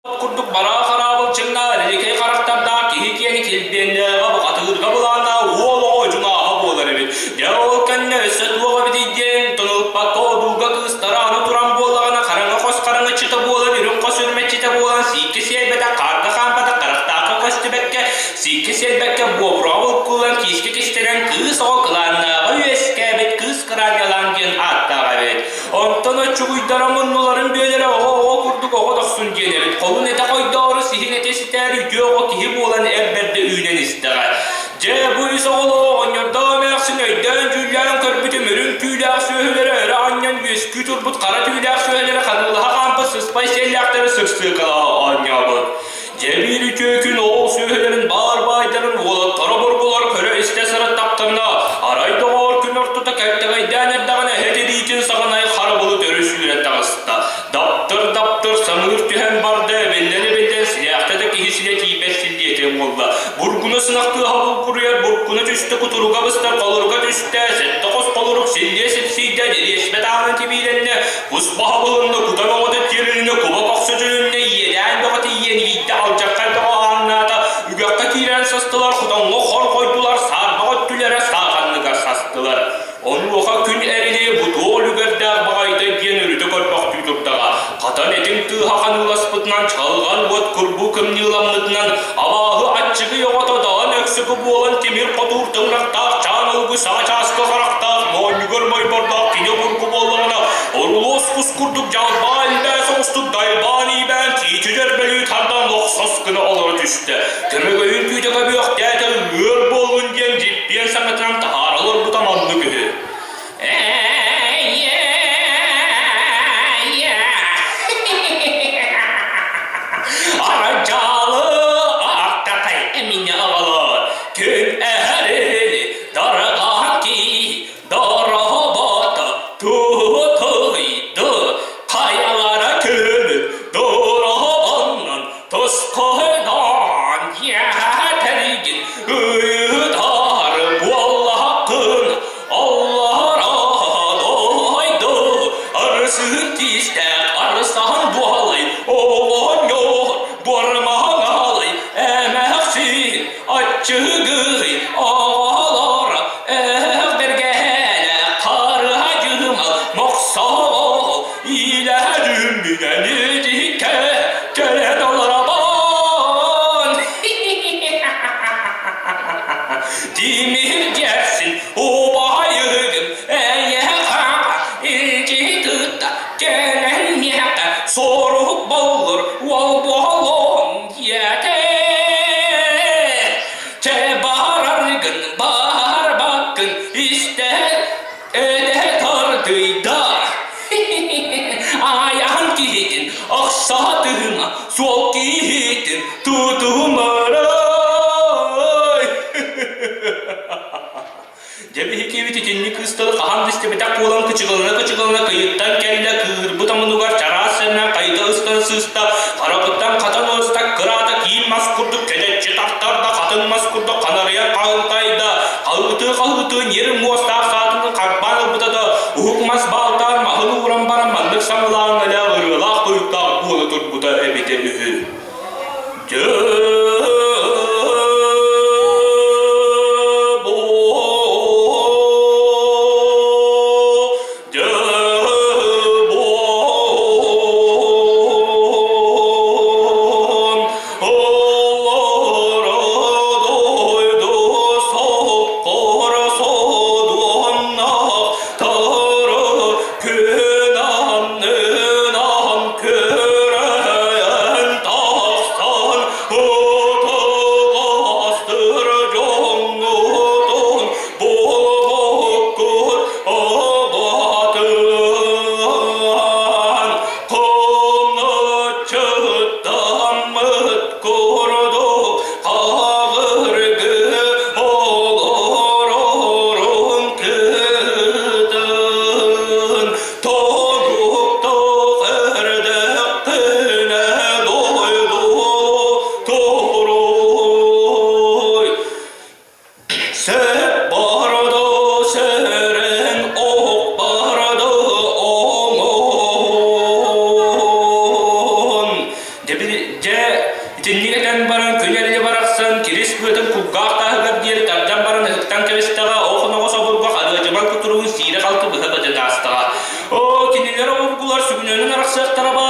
Курдук бараа хараабыл чыҥнаах эриликэй харахтардаах киһи киэни килбиэннээҕэ бухатыырга былааннаах уол оҕо дьунааһа буолар эбит. Дьэ ол кэннэ өссө туох эбитий диэн тонолуппакка одууга кыыстара аны туран буоллаҕына хараҥа хос хараҥаччыта буолан үрүҥ хос үрүмэччитэ буолан сииккэ сиэлбэтэх хаарга хаампатах харахтаахха көстүбэккэ сииккэ сиэлбэккэ буобураҕа булкуллан киискэ кистэнэн кыыс оҕо кылааннааҕа үөскээбит кыыс кыраанньалаан диэн ааттаах эбит. Онтон оччугуйдара муннуларын бүөлэрэ оҕо-оҕо курдук оҕо дохсун диэн эбит. Холун этэ хойдоору, сиһин этэ ситээри үтүө оҕо киһи буолан эр бэрдэ үүнэн истэҕэ. Дьэ, бу үс оҕолоох оҕонньордоох эмээхсин өйдөөн-дьүүллээн көрбүтүм үрүҥ түүлээх сүөһүлэрэ өрө анньан үөскүү турбут хара түүлээх сүөһүлэрэ ханыылаһа хаампыт сыспай сиэллээхтэри сырсыакалаһа оонньообут. Дьэ биир үтүө күн оҕо сүөһүлэрин баар баайдарын уолаттара бургулар көрө-истэ сырыттахтарына, арай доҕоор күн ортото кэлтэҕэйдээн эрдэҕинэ эһэ тириитин саҕанай хара былыт өрө сүүрэн таҕыста. Даптыр-даптыр самыыр түһэн барда, эбиллэн-эбиллэн силээхтэ да киһи силэ тиийбэт силлиэтин буолла. Бургуна сынах тыаһа булгуруйар, бургуна түстэ, кутуруга быстар, холоруга түстэ, сэттэ хос холорук силлиэ сипсийдэ, дириэспэ таанан тибиилэннэ, Кус баһа булунна, кута бөҕөтө тиэрилиннэ, куба көхсө дьөлүннэ, иэдээн бөҕөтө иэнигийдэ, алдьархай бөҕө ааҥнаата, үгэххэ киирэн састылар, хотоҥҥо хорҕойдулар, саарбах өттүлэрэ сааханныгар састылар. Онуоха күн эрили бутуо үлүгэрдээх баҕайыта диэн өрүтэ көрбөхтүү турдаҕа. Хатан этиҥ тыаһа ханыыласпытынан, чалҕан уот курбуу кымньыыламмытынан, абааһы аччыгый оҕото далан өксөкү буолан тимир хотуур тыҥырахтаах чаан ылгы саҥа чааскы харахтаах моонньугар мойбордоох кини обургу буоллаҕына орулуос кус курдук дьалбаа илбээ соҕустук дайбаан иибээн тиити дьөрбөлүү тардан лохсос гына олоро түстэ. Көмөгөйүн түүтэ көбүөхтээтэ ыар буоллун диэн дьиппиэн саҥатынан таһаара олорбута маннык үһү. Арадьаалы артатай эмине аҕалар күн эһэрили дарҕаки доробота тутуйду хайалара күлү дорооннон тусхойдон ятэригин ыытар буоллаххын Аллара дойду арысын тиистээх арыстаһан буолай оҕонньор буормаҥалай эмээхсин аччыгый оҕолор ээх бэргэһэлэ харыһа дьыһымал мохсоҕол илэһэрүммүнэн итиккэ кэлэн олоробон Тимир дьэрсин убайыгын эйиэхэ илдьи тытта кэлэн миэхэ сорук боллур уол буолуом диэтэ. Чэ бараргын барбаккын истэ этэ тардыйда. Айаан киһитин охсоотума суол киһитин тутумарай. Дьэ биһикибит итинник кыыстары хаһан да истибэтэх буолан кычыгылана-кычыгылана кыйыттан кэллэ, кыыһырбыт омунугар чараас сэннээх хайыта ыстан сыыста, харабыттан хатан ылыста, кыраата киин мас курдук кэдэччи тартарда, хатыҥ мас курдук ханарыйан хаһынтайда, хаһыытыы-хаһыытыы ньир муостаах саатын харбаан ылбыта да, уһук мас баалтаан маһын ууран баран маннык саҥалаан элэ ырыалаах тойуктаах буола турбута эбитэ үһү. Дьэ Күн аннынан көрөн тахсан. Дьэ, итинник этэн баран күн эрили барахсан кирис быатын кулгаах тааһыгар диэри тардан баран ыһыктан кэбистэҕэ, ол хоноҕос обургу арыадьымал кутуругун сиирэ-халты быһа көтөн аастаҕа. Оо, кинилэр обургулар сүгүнүнэн арахсыахтара баар.